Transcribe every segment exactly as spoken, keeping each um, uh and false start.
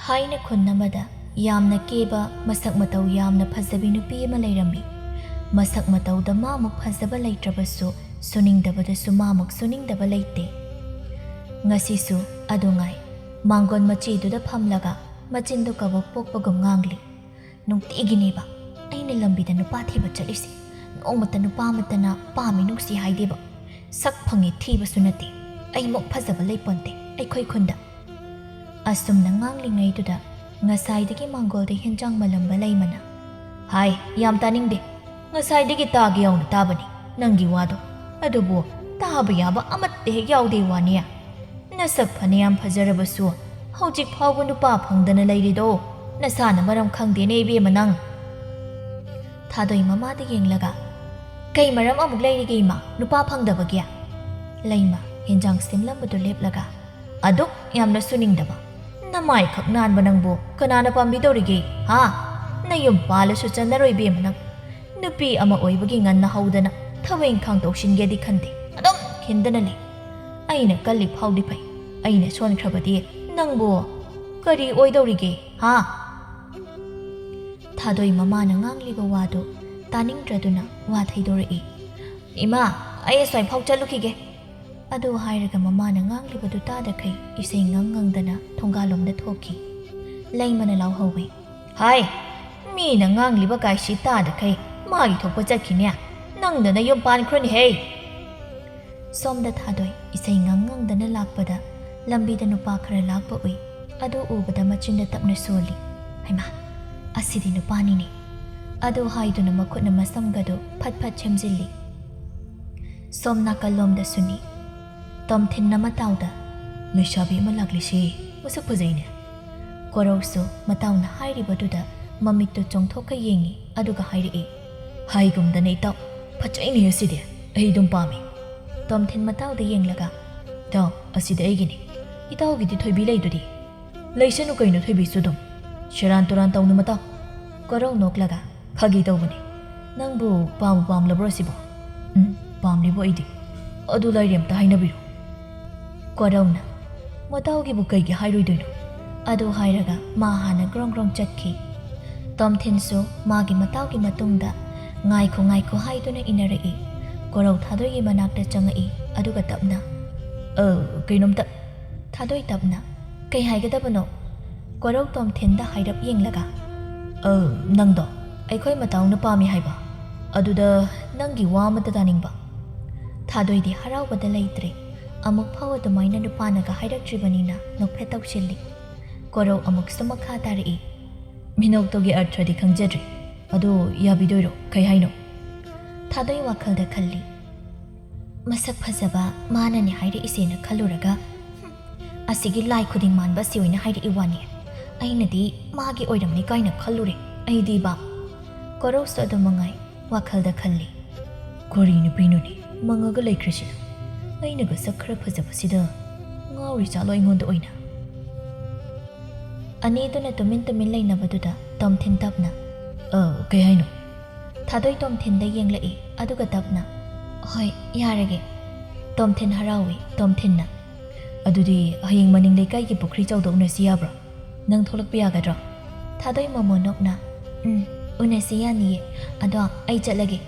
ꯊꯥꯏꯅ ꯈꯨꯟ ꯑꯃꯗ ꯌꯥꯝꯅ ꯀꯦꯕ, ꯃꯁꯛ ꯃꯇꯧ ꯌꯥꯝꯅ ꯐꯖꯕꯤ ꯅꯨꯄꯤ ꯑꯃ ꯂꯩꯔꯝꯃꯤ꯫ ꯃꯁꯛ ꯃꯇꯧꯗ ꯃꯥꯃꯨꯛ ꯐꯖꯕ ꯂꯩꯇ꯭ꯔꯕꯁꯨ, ꯁꯨꯅꯤꯡꯗꯕꯗꯁꯨ ꯃꯥꯃꯨꯛ ꯁꯨꯅꯤꯡꯗꯕ ꯂꯩꯇꯦ꯫ ꯉꯁꯤꯁꯨ ꯑꯗꯨ ꯉꯥꯏ, ꯃꯥꯡꯒꯣꯟ ꯃꯆꯤꯗꯨꯗ ꯐꯝꯂꯒ ꯃꯆꯤꯟꯗꯨ ꯀꯕꯣꯛ ꯄꯣꯛꯄꯒꯨꯝ ꯉꯥꯡꯂꯤ꯫ ꯅꯨꯡꯇꯤꯒꯤꯅꯦꯕ ꯑꯩꯅ ꯂꯝꯕꯤꯗ ꯅꯨꯄꯥ ꯊꯤꯕ ꯆꯠꯂꯤꯁꯦ꯫ ꯅꯣꯡꯃꯇ ꯅꯨꯄꯥ ꯑꯃꯠꯇꯅ ꯄꯥꯝꯃꯤ ꯅꯨꯡꯁꯤ ꯍꯥꯏꯗꯦꯕ꯫ ꯁꯛ ꯐꯪꯉꯤ ꯊꯤꯕꯁꯨ ꯅꯠꯇꯦ꯫ ꯑꯩꯃꯨꯛ ꯐꯖꯕ ꯂꯩꯄꯣꯟꯇꯦ ꯑꯩꯈꯣꯏ ꯈꯨꯟꯗ꯫ ꯑꯁꯨꯝꯅ ꯉꯥꯡꯂꯤꯉꯩꯗꯨꯗ ꯉꯁꯥꯏꯗꯒꯤ ꯃꯥꯡꯒꯣꯜꯗ ꯍꯦꯟꯖꯥꯡ ꯃꯜꯂꯝꯕ ꯂꯩꯃꯅ, "ꯍꯥꯏ, ꯌꯥꯝ ꯇꯥꯅꯤꯡꯗꯦ꯫ ꯉꯁꯥꯏꯗꯒꯤ ꯇꯥꯒꯦ ꯌꯥꯎꯅ ꯇꯥꯕꯅꯤ ꯅꯪꯒꯤ ꯋꯥꯗꯣ꯫ ꯑꯗꯨꯕꯨ ꯇꯥꯕ ꯌꯥꯕ ꯑꯃꯠꯇ ꯍꯦꯛ ꯌꯥꯎꯗꯦ ꯋꯥꯅꯤ꯫ ꯅꯁꯛ ꯐꯅꯌꯥꯝ ꯐꯖꯔꯕꯁꯨ ꯍꯧꯖꯤꯛ ꯐꯥꯎꯕ ꯅꯨꯄꯥ ꯐꯪꯗꯅ ꯂꯩꯔꯤꯗꯣ ꯅꯁꯥꯅ ꯃꯔꯝ ꯈꯪꯗꯦꯅꯦ ꯏꯕꯦꯝꯃ ꯅꯪ꯫" ꯊꯥꯗꯣꯏ ꯃꯃꯥꯗ ꯌꯦꯡꯂꯒ, "ꯀꯩ ꯃꯔꯝ ꯑꯃꯨꯛ ꯂꯩꯔꯤꯒꯦ ꯏꯃꯥ, ꯅꯨꯄꯥ ꯐꯪꯗꯕꯒꯤ?" ꯂꯩꯃ ꯍꯦꯟꯖꯥꯡ ꯁꯦꯝꯂꯝꯕꯗꯨ ꯂꯦꯞꯂꯒ, "ꯑꯗꯨꯛ ꯌꯥꯝꯅ ꯁꯨꯅꯤꯡꯗꯕ, ꯅꯃꯥꯏꯈꯛ ꯅꯥꯟꯕ ꯅꯪꯕꯨ ꯀꯅꯥꯅ ꯄꯥꯝꯕꯤꯗꯧꯔꯤꯒꯦ, ꯍꯥ? ꯅꯌꯨꯝ ꯄꯥꯜꯂꯁꯨ ꯆꯟꯅꯔꯣꯏ ꯏꯕꯦꯝꯃ ꯅꯪ꯫ ꯅꯨꯄꯤ ꯑꯃ ꯑꯣꯏꯕꯒꯤ ꯉꯟꯅ ꯍꯧꯗꯅ ꯊꯕꯛ ꯏꯪꯈꯥꯡ ꯇꯧꯁꯤꯟꯒꯦꯗꯤ ꯈꯟꯗꯦ, ꯑꯗꯨꯝ ꯈꯤꯟꯗꯅ ꯂꯩ꯫ ꯑꯩꯅ ꯀꯜꯂꯤ ꯐꯥꯎꯗꯤ ꯐꯩ, ꯑꯩꯅ ꯁꯣꯟꯈ꯭ꯔꯕꯗꯤ ꯅꯪꯕꯨ ꯀꯔꯤ ꯑꯣꯏꯗꯧꯔꯤꯒꯦ, ꯍꯥ?" ꯊꯥꯗꯣꯏ ꯃꯃꯥꯅ ꯉꯥꯡꯂꯤꯕ ꯋꯥꯗꯨ ꯇꯥꯅꯤꯡꯗ꯭ꯔꯗꯨꯅ ꯋꯥ ꯊꯩꯗꯣꯔꯛꯏ꯫ "ꯏꯃꯥ, ꯑꯩ ꯑꯁ꯭ꯋꯥꯏꯐꯥꯎ ꯆꯠꯂꯨꯈꯤꯒꯦ꯫" ꯑꯗꯨ ꯍꯥꯏꯔꯒ ꯃꯃꯥꯅ ꯉꯥꯡꯂꯤꯕꯗꯨ ꯇꯥꯗꯈꯩ ꯏꯁꯩ ꯉꯪ ꯉꯪꯗꯅ ꯊꯣꯡꯒꯥꯜꯂꯣꯝꯗ ꯊꯣꯛꯈꯤ꯫ ꯂꯩꯃꯅ ꯂꯥꯎꯍꯧꯋꯤ, "ꯍꯥꯏ, ꯃꯤꯅ ꯉꯥꯡꯂꯤꯕ ꯀꯥꯏꯁꯤ ꯇꯥꯗꯈꯩ ꯃꯥꯒꯤ ꯊꯣꯛꯄ ꯆꯠꯈꯤꯅꯦ꯫ ꯅꯪꯗ ꯅꯌꯨꯝ ꯄꯥꯟꯈ꯭ꯔꯣꯅꯦꯍꯦ!" ꯁꯣꯝꯗ ꯊꯥꯗꯣꯏ ꯏꯁꯩ ꯉꯪ ꯉꯪꯗꯅ ꯂꯥꯛꯄꯗ ꯂꯝꯕꯤꯗ ꯅꯨꯄꯥ ꯈꯔ ꯂꯥꯛꯄ ꯎꯏ꯫ ꯑꯗꯨ ꯎꯕꯗ ꯃꯆꯤꯟꯗ ꯇꯞꯅ ꯁꯣꯜꯂꯤ꯫ "ꯍꯩꯃꯥ, ꯑꯁꯤꯗꯤ ꯅꯨꯄꯥꯅꯤꯅꯦ!" ꯑꯗꯨ ꯍꯥꯏꯗꯨꯅ ꯃꯈꯨꯠꯅ ꯃꯁꯝꯒꯗꯨ ꯐꯠ ꯐꯠ ꯁꯦꯝꯖꯤꯜꯂꯤ꯫ ꯁꯣꯝ ꯅꯥꯀꯜꯂꯣꯝꯗꯁꯨꯅꯤ꯫ ꯇꯣꯝꯊꯤꯟꯅ ꯃꯇꯥꯎꯗ, "ꯂꯩꯁꯥꯕꯤ ꯑꯃ ꯂꯥꯛꯂꯤꯁꯤ, ꯃꯁꯛ ꯐꯖꯩꯅꯦ꯫" ꯀꯣꯔꯧꯁꯨ ꯃꯇꯥꯎꯅ ꯍꯥꯏꯔꯤꯕꯗꯨꯗ ꯃꯃꯤꯠꯇꯨ ꯆꯣꯡꯊꯣꯛꯀ ꯌꯦꯡꯉꯤ, ꯑꯗꯨꯒ ꯍꯥꯏꯔꯛꯏ, "ꯍꯥꯏꯒꯨꯝꯗꯅ ꯏꯇꯥꯎ, ꯐꯖꯩꯅꯦ ꯑꯁꯤꯗꯤ, ꯑꯩ ꯑꯗꯨꯝ ꯄꯥꯝꯃꯤ꯫" ꯇꯣꯝꯊꯤꯟ ꯃꯇꯥꯎꯗ ꯌꯦꯡꯂꯒ, "ꯏꯇꯥꯎ, ꯑꯁꯤꯗꯤ ꯑꯩꯒꯤꯅꯤ꯫ ꯏꯇꯥꯎꯒꯤꯗꯤ ꯊꯣꯏꯕꯤ ꯂꯩꯗꯨꯗꯤ?" "ꯂꯩꯁꯅꯨ ꯀꯩꯅꯣ ꯊꯣꯏꯕꯤꯁꯨ ꯑꯗꯨꯝ꯫ ꯁꯦꯔꯥꯟ ꯇꯨꯔꯥꯟ ꯇꯧꯅꯨ ꯃꯇꯥꯎ꯫" ꯀꯣꯔꯧ ꯅꯣꯛꯂꯒ, "ꯐꯥꯒꯤ ꯇꯧꯕꯅꯤ꯫ ꯅꯪꯕꯨ ꯄꯥꯝꯕꯨ ꯄꯥꯝꯂꯕ꯭ꯔꯣ ꯁꯤꯕꯣ?" "ꯎꯝ, ꯄꯥꯝꯂꯤꯕꯣ ꯑꯩꯗꯤ꯫ ꯑꯗꯨ ꯂꯥꯏꯔꯤ ꯑꯝꯇ ꯍꯥꯏꯅꯕꯤꯔꯣ꯫" ꯀꯣꯔꯧꯅ, "ꯃꯇꯥꯎꯒꯤꯕꯨ ꯀꯩꯒꯤ ꯍꯥꯏꯔꯣꯏꯗꯣꯏꯅꯣ? ꯑꯗꯨ ꯍꯥꯏꯔꯒ ꯃꯥ ꯍꯥꯟꯅ ꯒ꯭ꯔꯣꯡ ꯒ꯭ꯔꯣꯡ ꯆꯠꯈꯤ꯫ ꯇꯣꯝꯊꯤꯟꯁꯨ ꯃꯥꯒꯤ ꯃꯇꯥꯎꯒꯤ ꯃꯇꯨꯡꯗ "ꯉꯥꯏꯈꯣ, ꯉꯥꯏꯈꯣ" ꯍꯥꯏꯗꯨꯅ ꯏꯟꯅꯔꯛꯏ꯫ ꯀꯣꯔꯧ ꯊꯥꯗꯣꯏꯒꯤ ꯃꯅꯥꯛꯇ ꯆꯪꯉꯛꯏ, ꯑꯗꯨꯒ ꯇꯞꯅ, "ꯑ, ꯀꯩꯅꯣꯝꯇ"꯫ ꯊꯥꯗꯣꯏ ꯇꯞꯅ, "ꯀꯩ ꯍꯥꯏꯒꯗꯕꯅꯣ?" ꯀꯣꯔꯧ ꯇꯣꯝꯊꯤꯟꯗ ꯍꯥꯏꯔꯞ ꯌꯦꯡꯂꯒ, "ꯑ, ꯅꯪꯗꯣ ꯑꯩꯈꯣꯏ ꯃꯇꯥꯎꯅ ꯄꯥꯝꯃꯤ ꯍꯥꯏꯕ, ꯑꯗꯨꯗ ꯅꯪꯒꯤ ꯋꯥ ꯑꯃꯇ ꯇꯥꯅꯤꯡꯕ"꯫ ꯊꯥꯗꯣꯏꯗꯤ ꯍꯔꯥꯎꯕꯗ ꯂꯩꯇ꯭ꯔꯦ꯫ ꯑꯃꯨꯛ ꯐꯥꯎ ꯑꯗꯨꯃꯥꯏꯅ ꯅꯨꯄꯥꯅꯒ ꯍꯥꯏꯔꯛꯇ꯭ꯔꯤꯕꯅꯤꯅ ꯅꯣꯛꯐꯦꯠ ꯇꯧꯁꯤꯜꯂꯤ꯫ ꯀꯣꯔꯧ ꯑꯃꯨꯛꯁꯨ ꯃꯈꯥ ꯇꯥꯔꯛꯏ, "ꯃꯤꯅꯣꯛꯇꯨꯒꯤ ꯑꯔꯊꯗꯤ ꯈꯪꯖꯗ꯭ꯔꯤ꯫ ꯑꯗꯨ ꯌꯥꯕꯤꯗꯣꯏꯔꯣ? ꯀꯩ ꯍꯥꯏꯅꯣ?" ꯊꯥꯗꯣꯏ ꯋꯥꯈꯜꯗ ꯈꯜꯂꯤ, "ꯃꯁꯛ ꯐꯖꯕ ꯃꯥꯅꯅꯦ ꯍꯥꯏꯔꯛꯏꯁꯦꯅ ꯈꯜꯂꯨꯔꯒ, ꯍꯨꯝ, ꯑꯁꯤꯒꯤ ꯂꯥꯏ ꯈꯨꯗꯤꯡ ꯃꯥꯟꯕ ꯑꯁꯤ ꯑꯣꯏꯅ ꯍꯥꯏꯔꯛꯏ ꯋꯥꯅꯤ꯫ ꯑꯩꯅꯗꯤ ꯃꯥꯒꯤ ꯑꯣꯏꯔꯝꯅꯤ ꯀꯥꯏꯅ ꯈꯜꯂꯨꯔꯦ ꯑꯩꯗꯤꯕ"꯫ ꯀꯣꯔꯧꯁꯨ ꯑꯗꯨ ꯃꯉꯥꯏ ꯋꯥꯈꯜꯗ ꯈꯜꯂꯤ, "ꯀꯔꯤ ꯅꯨꯄꯤꯅꯣꯅꯦ ꯃꯪꯉꯒ ꯂꯩꯈ꯭ꯔꯤꯁꯤꯅ? ꯑꯩꯅꯒ ꯁꯛ ꯈꯔ ꯐꯖꯕꯁꯤꯗ ꯉꯥꯎꯔꯤ ꯆꯥꯠꯂꯣ ꯑꯩꯉꯣꯟꯗ ꯑꯣꯏꯅ?" ꯑꯅꯤꯗꯨꯅ ꯇꯨꯃꯤꯟ ꯇꯨꯃꯤꯟ ꯂꯩꯅꯕꯗꯨꯗ ꯇꯣꯝꯊꯤꯟ ꯇꯞꯅ, "ꯑ, ꯀꯩ ꯍꯥꯏꯅꯣ?" ꯊꯥꯗꯣꯏ ꯇꯣꯝꯊꯤꯟꯗ ꯌꯦꯡꯂꯛꯏ, ꯑꯗꯨꯒ ꯇꯞꯅ, "ꯍꯣꯏ, ꯌꯥꯔꯒꯦ"꯫ ꯇꯣꯝꯊꯤꯟ ꯍꯔꯥꯎꯏ꯫ ꯇꯣꯝꯊꯤꯟꯅ, "ꯑꯗꯨꯗꯤ ꯍꯌꯦꯡ ꯃꯅꯤꯡ ꯂꯩꯀꯥꯏꯒꯤ ꯄꯨꯈ꯭ꯔꯤ ꯆꯥꯎꯗ ꯎꯅꯁꯤ ꯌꯥꯕ꯭ꯔꯣ? ꯅꯪ ꯊꯣꯛꯂꯛꯄ ꯌꯥꯒꯗ꯭ꯔꯣ?" ꯊꯥꯗꯣꯏ ꯃꯣꯃꯣ ꯅꯣꯛꯅ, "ꯎꯝ, ꯎꯅꯁꯤ ꯌꯥꯅꯤꯌꯦ꯫ ꯑꯗꯣ ꯑꯩ ꯆꯠꯂꯒꯦ"꯫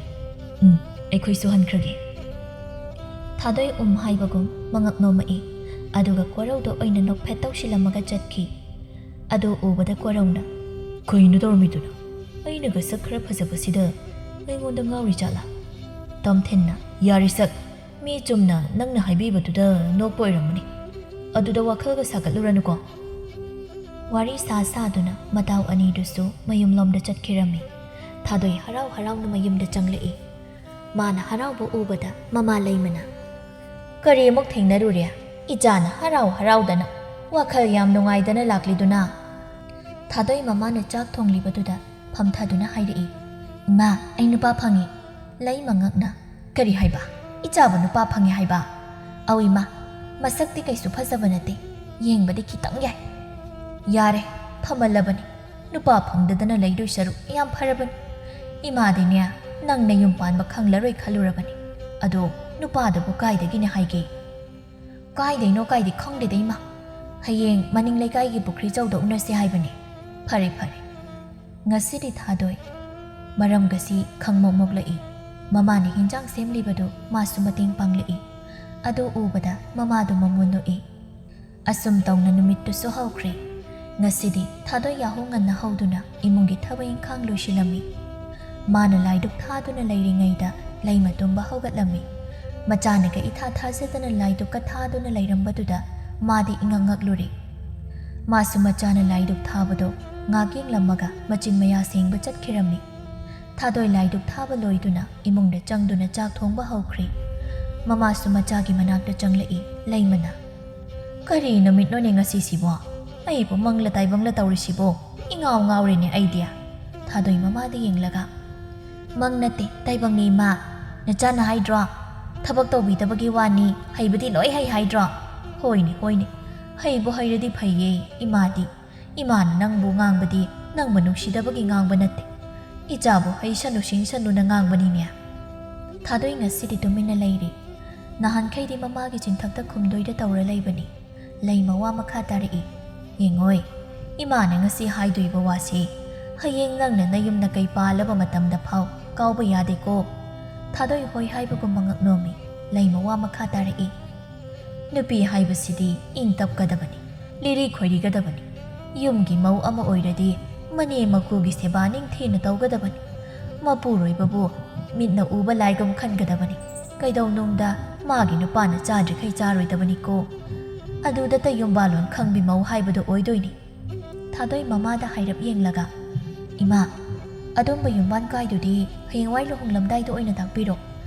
"ꯎꯝ, ꯑꯩꯈꯣꯏꯁꯨ ꯍꯟꯈ꯭ꯔꯒꯦ"꯫ ꯊꯥꯗꯣꯏ ꯎꯝ ꯍꯥꯏꯕꯒꯨꯝ ꯃꯉꯛ ꯅꯣꯝꯃꯛꯏ, ꯑꯗꯨꯒ ꯀꯣꯔꯧꯗ ꯑꯣꯏꯅ ꯅꯣꯛꯐꯦꯠ ꯇꯧꯁꯤꯜꯂꯝꯃꯒ ꯆꯠꯈꯤ꯫ ꯑꯗꯨ ꯎꯕꯗ ꯀꯣꯔꯧꯅ, "ꯀꯩꯅꯣ ꯇꯧꯔꯝꯃꯤꯗꯨꯅ? ꯑꯩꯅꯒ ꯁꯛ ꯈꯔ ꯐꯖꯕꯁꯤꯗ ꯑꯩꯉꯣꯟꯗ ꯉꯥꯎꯔꯤ ꯖꯥꯠꯂꯥ?" ꯇꯣꯝꯊꯤꯟꯅ, "ꯌꯥꯔꯦ ꯁꯛ, ꯃꯤ ꯆꯨꯝꯅ ꯅꯪꯅ ꯍꯥꯏꯕꯤꯕꯗꯨꯗ ꯅꯣꯛꯄ ꯑꯣꯏꯔꯝꯃꯅꯤ꯫ ꯑꯗꯨꯗ ꯋꯥꯈꯜꯒ ꯁꯥꯒꯠꯂꯨꯔꯅꯨꯀꯣ"꯫ ꯋꯥꯔꯤ ꯁꯥ ꯁꯥꯗꯨꯅ ꯃꯇꯥꯎ ꯑꯅꯤꯗꯨꯁꯨ ꯃꯌꯨꯝꯂꯣꯝꯗ ꯆꯠꯈꯤꯔꯝꯃꯤ꯫ ꯊꯥꯗꯣꯏ ꯍꯔꯥꯎ ꯍꯔꯥꯎꯅ ꯃꯌꯨꯝꯗ ꯆꯪꯂꯛꯏ꯫ ꯃꯥꯅ ꯍꯔꯥꯎꯕ ꯎꯕꯗ ꯃꯃꯥ ꯂꯩꯃꯅ, "ꯀꯔꯤ ꯑꯃꯨꯛ ꯊꯦꯡꯅꯔꯨꯔꯦ? ꯏꯆꯥꯅ ꯍꯔꯥꯎ ꯍꯔꯥꯎꯗꯅ, ꯋꯥꯈꯜ ꯌꯥꯝ ꯅꯨꯡꯉꯥꯏꯗꯅ ꯂꯥꯛꯂꯤꯗꯨꯅ?" ꯊꯥꯗꯣꯏ ꯃꯃꯥꯅ ꯆꯥꯛ ꯊꯣꯡꯂꯤꯕꯗꯨꯗ ꯐꯝꯊꯗꯨꯅ ꯍꯥꯏꯔꯛꯏ, "ꯏꯃꯥ, ꯑꯩ ꯅꯨꯄꯥ ꯐꯪꯉꯤ"꯫ ꯂꯩꯃ ꯉꯛꯅ, "ꯀꯔꯤ ꯍꯥꯏꯕ? ꯏꯆꯥꯕꯨ ꯅꯨꯄꯥ ꯐꯪꯉꯤ ꯍꯥꯏꯕ? ꯑꯧ ꯏꯃꯥ, ꯃꯁꯛꯇꯤ ꯀꯩꯁꯨ ꯐꯖꯕ ꯅꯠꯇꯦ, ꯌꯦꯡꯕꯗꯤ ꯈꯤꯇꯪ ꯌꯥꯏ"꯫ "ꯌꯥꯔꯦ, ꯐꯃꯜꯂꯕꯅꯤ, ꯅꯨꯄꯥ ꯐꯪꯗꯗꯅ ꯂꯩꯗꯣꯏ ꯁꯔꯨꯛ ꯌꯥꯝ ꯐꯔꯕꯅꯤ꯫ ꯏꯃꯥꯗꯤꯅꯦ, ꯅꯪ ꯅꯌꯨꯝ ꯄꯥꯟꯕ ꯈꯪꯂꯔꯣꯏ ꯈꯜꯂꯨꯔꯕꯅꯤ꯫ ꯑꯗꯣ ꯅꯨꯄꯥꯗꯨꯕꯨ ꯀꯥꯏꯗꯒꯤꯅꯦ ꯍꯥꯏꯒꯦ?" "ꯀꯥꯏꯗꯩꯅꯣ ꯀꯥꯏꯗꯤ ꯈꯪꯗꯦꯗ ꯏꯃꯥ, "ꯍꯌꯦꯡ ꯃꯅꯤꯡ ꯂꯩꯀꯥꯏꯒꯤ ꯄꯨꯈ꯭ꯔꯤ ꯆꯧꯗ ꯎꯅꯁꯦ ꯍꯥꯏꯕꯅꯤ꯫ ꯐꯔꯦ, ꯐꯔꯦ꯫" ꯉꯁꯤꯗꯤ ꯊꯥꯗꯣꯏ ꯃꯔꯝꯒꯁꯤ ꯈꯪꯃꯣꯛ ꯃꯣꯛꯂꯛꯏ꯫ ꯃꯃꯥꯅ ꯍꯤꯟꯖꯥꯡ ꯁꯦꯝꯂꯤꯕꯗꯨ ꯃꯥꯁꯨ ꯃꯇꯦꯡ ꯄꯥꯡꯂꯛꯏ꯫ ꯑꯗꯨ ꯎꯕꯗ ꯃꯃꯥꯗꯨ ꯃꯃꯣꯟ ꯅꯣꯛꯏ꯫ ꯑꯁꯨꯝ ꯇꯧꯅ ꯅꯨꯃꯤꯠꯇꯨꯁꯨ ꯍꯧꯈ꯭ꯔꯦ꯫ ꯉꯁꯤꯗꯤ ꯊꯥꯗꯣꯏ ꯌꯥꯍꯧ ꯉꯟꯅ ꯍꯧꯗꯨꯅ ꯏꯃꯨꯡꯒꯤ ꯊꯕꯛ ꯏꯪꯈꯥꯡ ꯂꯣꯏꯁꯤꯜꯂꯝꯃꯤ꯫ ꯃꯥꯅ ꯂꯥꯏꯗꯨꯛ ꯊꯥꯗꯨꯅ ꯂꯩꯔꯤꯉꯩꯗ ꯂꯩꯃ ꯇꯨꯝꯕ ꯍꯧꯒꯠꯂꯝꯃꯤ꯫ ꯃꯆꯥꯅꯒ ꯏꯊꯥ ꯊꯥꯖꯗꯅ ꯂꯥꯏꯗꯨꯛꯀ ꯊꯥꯗꯨꯅ ꯂꯩꯔꯝꯕꯗꯨꯗ ꯃꯥꯗꯤ ꯏꯉꯛ ꯉꯛꯂꯨꯔꯦ꯫ ꯃꯥꯁꯨ ꯃꯆꯥꯅ ꯂꯥꯏꯗꯨꯛ ꯊꯥꯕꯗꯣ ꯉꯥꯛ ꯌꯦꯡꯂꯝꯃꯒ ꯃꯆꯤꯟ ꯃꯌꯥ ꯁꯦꯡꯕ ꯆꯠꯈꯤꯔꯝꯃꯤ꯫ ꯊꯥꯗꯣꯏ ꯂꯥꯏꯗꯨꯛ ꯊꯥꯕ ꯂꯣꯏꯗꯨꯅ ꯏꯃꯨꯡꯗ ꯆꯪꯗꯨꯅ ꯆꯥꯛ ꯊꯣꯡꯕ ꯍꯧꯈ꯭ꯔꯦ꯫ ꯃꯃꯥꯁꯨ ꯃꯆꯥꯒꯤ ꯃꯅꯥꯛꯇ ꯆꯪꯂꯛꯏ꯫ ꯂꯩꯃꯅ, "ꯀꯔꯤ ꯅꯨꯃꯤꯠꯅꯣꯅꯦ ꯉꯁꯤꯁꯤꯕꯣ? ꯑꯩꯕꯨ ꯃꯪꯂ ꯇꯥꯏꯕꯪꯂ ꯇꯧꯔꯤꯁꯤꯕꯣ? ꯏꯉꯥꯎ ꯉꯥꯎꯔꯦꯅꯦ ꯑꯩꯗꯤ꯫" ꯊꯥꯗꯣꯏ ꯃꯃꯥꯗ ꯌꯦꯡꯂꯒ, "ꯃꯪ ꯅꯠꯇꯦ, ꯇꯥꯏꯕꯪꯅꯤ ꯏꯃꯥ꯫ ꯅꯆꯥꯅ ꯍꯥꯏꯗ꯭ꯔꯣ? ꯊꯕꯛ ꯇꯧꯕꯤꯗꯕꯒꯤ ꯋꯥꯅꯤ, ꯍꯩꯕꯗꯤ ꯂꯣꯏ ꯍꯩ ꯍꯥꯏꯗ꯭ꯔꯣ? ꯍꯣꯏꯅꯦ, ꯍꯣꯏꯅꯦ꯫ ꯍꯩꯕꯨ ꯍꯩꯔꯗꯤ ꯐꯩꯌꯦ, ꯏꯃꯥꯗꯤ꯫ ꯏꯃꯥꯅ ꯅꯪꯕꯨ ꯉꯥꯡꯕꯗꯤ ꯅꯪꯕꯨ ꯅꯨꯡꯁꯤꯗꯕꯒꯤ ꯉꯥꯡꯕ ꯅꯠꯇꯦ꯫ ꯏꯆꯥꯕꯨ ꯍꯩꯁꯅꯨ ꯁꯤꯡꯁꯅꯨꯅ ꯉꯥꯡꯕꯅꯤꯅꯦ꯫" ꯊꯥꯗꯣꯏ ꯉꯁꯤꯗꯤ ꯇꯨꯃꯤꯟꯅ ꯂꯩꯔꯤ꯫ ꯅꯍꯥꯟꯈꯩꯗꯤ ꯃꯃꯥꯒꯤ ꯆꯤꯟꯊꯛꯇ ꯈꯨꯝꯗꯣꯏꯗ ꯇꯧꯔ ꯂꯩꯕꯅꯤ꯫ ꯂꯩꯃ ꯋꯥ ꯃꯈꯥ ꯇꯥꯔꯛꯏ꯫ "ꯌꯦꯡꯉꯣꯏ, ꯏꯃꯥꯅ ꯉꯁꯤ ꯍꯥꯏꯗꯣꯏꯕ ꯋꯥꯁꯤ ꯍꯌꯦꯡ ꯅꯪꯅ ꯅꯌꯨꯝꯗ ꯀꯩ ꯄꯥꯜꯂꯕ ꯃꯇꯝꯗ ꯐꯥꯎ ꯀꯥꯎꯕ ꯌꯥꯗꯦꯀꯣ꯫" ꯊꯥꯗꯣꯏ ꯍꯣꯏ ꯍꯥꯏꯕꯒꯨꯝ ꯃꯉꯛ ꯅꯣꯝꯃꯤ꯫ ꯂꯩꯃ ꯋꯥ ꯃꯈꯥ ꯇꯥꯔꯛꯏ꯫ "ꯅꯨꯄꯤ ꯍꯥꯏꯕꯁꯤꯗꯤ ꯏꯪ ꯇꯞꯀꯗꯕꯅꯤ, ꯂꯤꯔꯤ ꯈꯣꯏꯔꯤꯒꯗꯕꯅꯤ꯫ ꯌꯨꯝꯒꯤ ꯃꯧ ꯑꯃ ꯑꯣꯏꯔꯗꯤ ꯃꯅꯦ ꯃꯀꯨꯒꯤ ꯁꯦꯕꯥ ꯅꯤꯡꯊꯤꯅ ꯇꯧꯒꯗꯕꯅꯤ꯫ ꯃꯄꯨꯔꯣꯏꯕꯕꯨ ꯃꯤꯠꯅ ꯎꯕ ꯂꯥꯏꯒꯨꯝ ꯈꯟꯒꯗꯕꯅꯤ꯫ ꯀꯩꯗꯧꯅꯨꯡꯗ ꯃꯥꯒꯤ ꯅꯨꯄꯥꯅ ꯆꯥꯗ꯭ꯔꯤꯈꯩ ꯆꯥꯔꯣꯏꯗꯕꯅꯤꯀꯣ꯫ ꯑꯗꯨꯗꯇ ꯌꯨꯝꯕꯥꯜꯂꯣꯟ ꯈꯪꯕꯤ ꯃꯧ ꯍꯥꯏꯕꯗꯨ ꯑꯣꯏꯗꯣꯏꯅꯤ꯫" ꯊꯥꯗꯣꯏ ꯃꯃꯥꯗ ꯍꯥꯏꯔꯞ ꯌꯦꯡꯂꯒ, "ꯏꯃꯥ, ꯑꯗꯨꯝꯕ ꯌꯨꯝꯕꯥꯟ ꯀꯥꯏꯗꯨꯗꯤ ꯍꯌꯦꯡꯋꯥꯏ ꯂꯨꯍꯣꯡꯂꯝꯗꯥꯏꯗ ꯑꯣꯏꯅ ꯇꯥꯛꯄꯤꯔꯣ꯫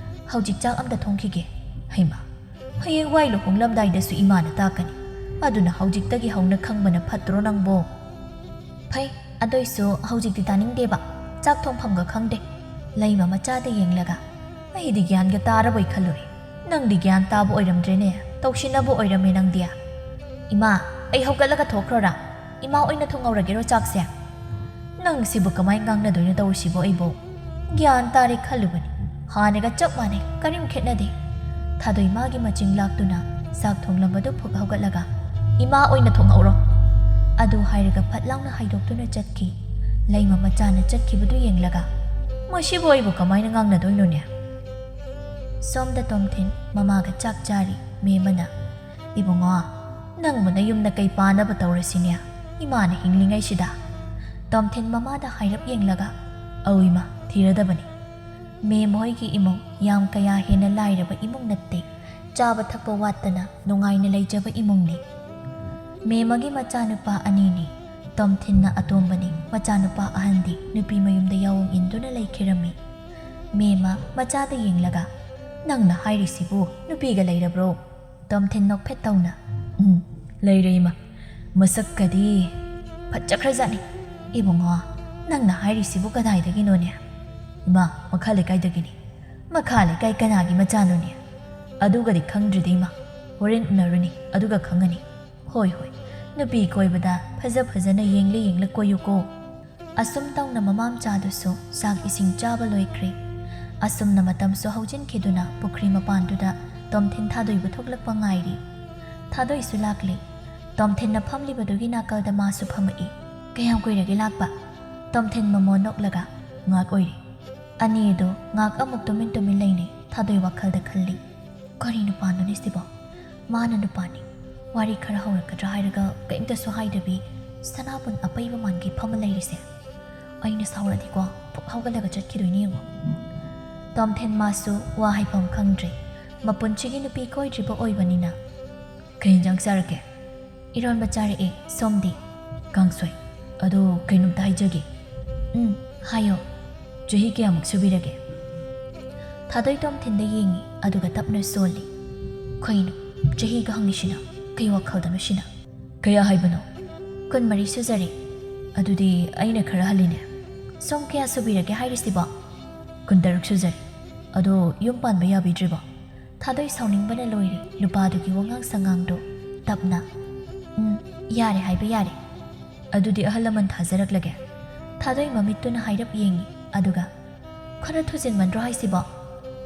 ꯍꯧꯖꯤꯛ ꯆꯥꯛ ꯑꯝꯇ ꯊꯣꯡꯈꯤꯒꯦ꯫" "ꯍꯩꯃꯥ, ꯍꯌꯦꯡꯋꯥꯏ ꯂꯨꯍꯣꯡꯂꯝꯗꯥꯏꯗꯁꯨ ꯏꯃꯥꯅ ꯇꯥꯛꯀꯅꯤ꯫ ꯑꯗꯨꯅ ꯍꯧꯖꯤꯛꯇꯒꯤ ꯍꯧꯅ ꯈꯪꯕꯅ ꯐꯠꯇ꯭ꯔꯣ ꯅꯪꯕꯣ?" "ꯐꯩ, ꯑꯗꯨꯏꯁꯨ ꯍꯧꯖꯤꯛꯇꯤ ꯇꯥꯅꯤꯡꯗꯦꯕ꯫ ꯆꯥꯛ ꯊꯣꯡꯐꯝꯒ ꯈꯪꯗꯦ꯫" ꯂꯩꯃ ꯃꯆꯥꯗ ꯌꯦꯡꯂꯒ, "ꯑꯩꯗꯤ ꯒ꯭ꯌꯥꯟꯒ ꯇꯥꯔꯕꯣꯏ ꯈꯜꯂꯨꯔꯦ꯫ ꯅꯪꯗꯤ ꯒ꯭ꯌꯥꯟ ꯇꯥꯕ ꯑꯣꯏꯔꯝꯗ꯭ꯔꯦꯅꯦ, ꯇꯧꯁꯤꯟꯅꯕ ꯑꯣꯏꯔꯝꯃꯦ ꯅꯪꯗꯤ꯫" "ꯏꯃꯥ, ꯑꯩ ꯍꯧꯒꯠꯂꯒ ꯊꯣꯛꯈ꯭ꯔꯣꯔꯥ? ꯏꯃꯥ ꯑꯣꯏꯅ ꯊꯣꯡꯍꯧꯔꯒꯦꯔꯣ ꯆꯥꯛꯁꯦ?" "ꯅꯪ ꯁꯤꯕꯨ ꯀꯃꯥꯏ ꯉꯥꯡꯅꯗꯣꯏꯅꯣ ꯇꯧꯔꯤꯁꯤꯕꯣ ꯑꯩꯕꯨ? ꯒ꯭ꯌꯥꯟ ꯇꯥꯔꯦ ꯈꯜꯂꯨꯕꯅꯤ, ꯍꯥꯟꯅꯒ ꯆꯞ ꯃꯥꯟꯅꯩ, ꯀꯔꯤꯝ ꯈꯦꯠꯅꯗꯦ꯫" ꯊꯥꯗꯣꯏ ꯃꯥꯒꯤ ꯃꯆꯤꯡ ꯂꯥꯛꯇꯨꯅ ꯆꯥꯛ ꯊꯣꯡꯂꯝꯕꯗꯨ ꯐꯨꯛ ꯍꯧꯒꯠꯂꯒ, "ꯏꯃꯥ ꯑꯣꯏꯅ ꯊꯣꯡꯍꯧꯔꯣ"꯫ ꯑꯗꯨ ꯍꯥꯏꯔꯒ ꯐꯠ ꯂꯥꯎꯅ ꯍꯥꯏꯗꯣꯛꯇꯨꯅ ꯆꯠꯈꯤ꯫ ꯂꯩꯃ ꯃꯆꯥꯅ ꯆꯠꯈꯤꯕꯗꯨ ꯌꯦꯡꯂꯒ, "ꯃꯁꯤꯕꯨ ꯑꯩꯕꯨ ꯀꯃꯥꯏꯅ ꯉꯥꯡꯅꯗꯣꯏꯅꯣꯅꯦ?" ꯁꯣꯝꯗ ꯇꯣꯝꯊꯤꯟ ꯃꯃꯥꯒ ꯆꯥꯛ ꯆꯥꯔꯤ꯫ ꯃꯦꯝꯃꯅ, "ꯏꯕꯨꯡꯉꯣ, ꯅꯪꯕꯨ ꯅꯌꯨꯝꯗ ꯀꯩ ꯄꯥꯅꯕ ꯇꯧꯔꯁꯤꯅꯦ, ꯏꯃꯥꯅ ꯍꯤꯡꯂꯤꯉꯩꯁꯤꯗ?" ꯇꯣꯝꯊꯤꯟ ꯃꯃꯥꯗ ꯍꯥꯏꯔꯞ ꯌꯦꯡꯂꯒ, "ꯑꯧ ꯏꯃꯥ, ꯊꯤꯔꯗꯕꯅꯤ꯫ ꯃꯦꯝ ꯍꯣꯏꯒꯤ ꯏꯃꯨꯡ ꯌꯥꯝ ꯀꯌꯥ ꯍꯦꯟꯅ ꯂꯥꯏꯔꯕ ꯏꯃꯨꯡ ꯅꯠꯇꯦ꯫ ꯆꯥꯕ ꯊꯛꯄ ꯋꯥꯠꯇꯅ ꯅꯨꯡꯉꯥꯏꯅ ꯂꯩꯖꯕ ꯏꯃꯨꯡꯅꯤ꯫ ꯃꯦꯝꯃꯒꯤ ꯃꯆꯥꯅꯨꯄꯥ ꯑꯅꯤꯅꯤ꯫ ꯇꯣꯝꯊꯤꯟꯅ ꯑꯇꯣꯝꯕꯅꯤ꯫ ꯃꯆꯥꯅꯨꯄꯥ ꯑꯍꯟꯗꯤ ꯅꯨꯄꯤ ꯃꯌꯨꯝꯗ ꯌꯥꯑꯣꯡ ꯏꯟꯗꯨꯅ ꯂꯩꯈꯤꯔꯝꯃꯤ"꯫ ꯃꯦꯝꯃ ꯃꯆꯥꯗ ꯌꯦꯡꯂꯒ, "ꯅꯪꯅ ꯍꯥꯏꯔꯤꯁꯤꯕꯨ ꯅꯨꯄꯤꯒ ꯂꯩꯔꯕ꯭ꯔꯣ?" ꯇꯣꯝꯊꯤꯟ ꯅꯣꯛꯐꯦꯠ ꯇꯧꯅ, "ꯎꯝ, ꯂꯩꯔꯦ ꯏꯃꯥ꯫ ꯃꯁꯛꯀꯗꯤ ꯐꯖꯈ꯭ꯔꯖꯥꯠꯅꯤ꯫ ꯏꯕꯨꯡꯉꯣ, ꯅꯪꯅ ꯍꯥꯏꯔꯤꯁꯤꯕꯨ ꯀꯗꯥꯏꯗꯒꯤꯅꯣꯅꯦ?" "ꯏꯃꯥ, ꯃꯈꯥ ꯂꯩꯀꯥꯏꯗꯒꯤꯅꯤ"꯫ "ꯃꯈꯥ ꯂꯩꯀꯥꯏ ꯀꯅꯥꯒꯤ ꯃꯆꯥꯅꯣꯅꯦ?" "ꯑꯗꯨꯒꯗꯤ ꯈꯪꯗ꯭ꯔꯤꯗ ꯏꯃꯥ, ꯍꯣꯔꯦꯟ ꯎꯅꯔꯨꯅꯤ, ꯑꯗꯨꯒ ꯈꯪꯉꯅꯤ"꯫ "ꯍꯣꯏ ꯍꯣꯏ, ꯅꯨꯄꯤ ꯀꯣꯏꯕꯗ ꯐꯖ ꯐꯖꯅ ꯌꯦꯡꯂ ꯌꯦꯡꯂ ꯀꯣꯏꯌꯨꯀꯣ"꯫ ꯑꯁꯨꯝ ꯇꯧꯅ ꯃꯃꯥ ꯃꯆꯥꯗꯨꯁꯨ ꯆꯥꯛ ꯏꯁꯤꯡ ꯆꯥꯕ ꯂꯣꯏꯈ꯭ꯔꯦ꯫ ꯑꯁꯨꯝꯅ ꯃꯇꯝꯁꯨ ꯍꯧꯖꯤꯟꯈꯤꯗꯨꯅ ꯄꯨꯈ꯭ꯔꯤ ꯃꯄꯥꯟꯗꯨꯗ ꯇꯣꯝꯊꯤꯟ ꯊꯥꯗꯣꯏꯕꯨ ꯊꯣꯛꯂꯛꯄ ꯉꯥꯏꯔꯤ꯫ ꯊꯥꯗꯣꯏꯁꯨ ꯂꯥꯛꯂꯦ꯫ ꯇꯣꯝꯊꯤꯟꯅ ꯐꯝꯂꯤꯕꯗꯨꯒꯤ ꯅꯥꯀꯜꯗ ꯃꯥꯁꯨ ꯐꯝꯃꯛꯏ꯫ "ꯀꯌꯥꯝ ꯀꯨꯏꯔꯒꯦ ꯂꯥꯛꯄ?" ꯇꯣꯝꯊꯤꯟ ꯃꯃꯣꯟ ꯅꯣꯛꯂꯒ, "ꯉꯥꯛ ꯑꯣꯏꯔꯦ"꯫ ꯑꯅꯤꯗꯣ ꯉꯥꯛ ꯑꯃꯨꯛ ꯇꯨꯃꯤꯟ ꯇꯨꯃꯤꯟ ꯂꯩꯅꯩ꯫ ꯊꯥꯗꯣꯏ ꯋꯥꯈꯜꯗ ꯈꯜꯂꯤ, "ꯀꯔꯤ ꯅꯨꯄꯥꯅꯣꯅꯦ ꯁꯤꯕꯣ? ꯃꯥꯅ ꯅꯨꯄꯥꯅꯤ꯫ ꯋꯥꯔꯤ ꯈꯔ ꯍꯧꯔꯛꯀꯗ꯭ꯔꯥ ꯍꯥꯏꯔꯒ ꯀꯔꯤꯝꯇꯁꯨ ꯍꯥꯏꯗꯕꯤ ꯁꯅꯥꯕꯨꯟ ꯑꯄꯩꯕ ꯃꯥꯟꯒꯤ ꯐꯝꯃ ꯂꯩꯔꯤꯁꯦ꯫ ꯑꯩꯅ ꯁꯥꯎꯔꯗꯤꯀꯣ ꯐꯨꯛ ꯍꯧꯒꯠꯂꯒ ꯆꯠꯈꯤꯗꯣꯏꯅꯤ ꯌꯦꯡꯉꯣ"꯫ ꯇꯣꯝꯊꯤꯟ ꯃꯥꯁꯨ ꯋꯥ ꯍꯥꯏꯐꯝ ꯈꯪꯗ꯭ꯔꯦ꯫ ꯃꯄꯨꯟꯁꯤꯒꯤ ꯅꯨꯄꯤ ꯀꯣꯏꯗ꯭ꯔꯤꯕ ꯑꯣꯏꯕꯅꯤꯅ꯫ "ꯀꯩ ꯌꯦꯟꯖꯥꯡ ꯆꯥꯔꯒꯦ?" "ꯏꯔꯣꯟꯕ ꯆꯥꯔꯛꯑꯦ, ꯁꯣꯝꯗꯤ?" "ꯀꯥꯡꯁꯣꯏ꯫ ꯑꯗꯣ ꯀꯩꯅꯣꯝꯇ ꯍꯥꯏꯖꯒꯦ"꯫ "ꯎꯝ, ꯍꯥꯏꯌꯣ"꯫ "ꯆꯍꯤ ꯀꯌꯥꯃꯨꯛ ꯁꯨꯕꯤꯔꯒꯦ?" ꯊꯥꯗꯣꯏ ꯇꯣꯝꯊꯤꯟꯗ ꯌꯦꯡꯉꯤ, ꯑꯗꯨꯒ ꯇꯞꯅ ꯁꯣꯜꯂꯤ꯫ "ꯀꯩꯅꯣ, ꯆꯍꯤꯒ ꯍꯪꯉꯤꯁꯤꯅ? ꯀꯩ ꯋꯥꯈꯜꯗꯅꯣ ꯁꯤꯅ?" "ꯀꯌꯥ ꯍꯥꯏꯕꯅꯣ?" "ꯀꯨꯟꯃꯔꯤ ꯁꯨꯖꯔꯦ"꯫ "ꯑꯗꯨꯗꯤ ꯑꯩꯅ ꯈꯔ ꯍꯜꯂꯤꯅꯦ꯫ ꯁꯣꯝ ꯀꯌꯥ ꯁꯨꯕꯤꯔꯒꯦ ꯍꯥꯏꯔꯤꯁꯤꯕꯣ?" "ꯀꯨꯟꯇꯔꯨꯛ ꯁꯨꯖꯔꯦ꯫ ꯑꯗꯣ ꯌꯨꯝ ꯄꯥꯟꯕ ꯌꯥꯕꯤꯗ꯭ꯔꯤꯕꯣ?" ꯊꯥꯗꯣꯏ ꯁꯥꯎꯅꯤꯡꯕꯅ ꯂꯣꯏꯔꯦ꯫ ꯅꯨꯄꯥꯗꯨꯒꯤ ꯋꯥꯉꯥꯡ ꯁꯉꯥꯡꯗꯣ ꯇꯞꯅ, "ꯎꯝ, ꯌꯥꯔꯦ ꯍꯥꯏꯕ ꯌꯥꯔꯦ"꯫ "ꯑꯗꯨꯗꯤ ꯑꯍꯜ ꯂꯃꯟ ꯊꯥꯖꯔꯛꯂꯒꯦ"꯫ ꯊꯥꯗꯣꯏ ꯃꯃꯤꯠꯇꯨꯅ ꯍꯥꯏꯔꯞ ꯌꯦꯡꯉꯤ, ꯑꯗꯨꯒ, "ꯈꯔ ꯊꯨꯖꯤꯟꯃꯟꯗ꯭ꯔꯣ ꯍꯥꯏꯁꯤꯕꯣ?"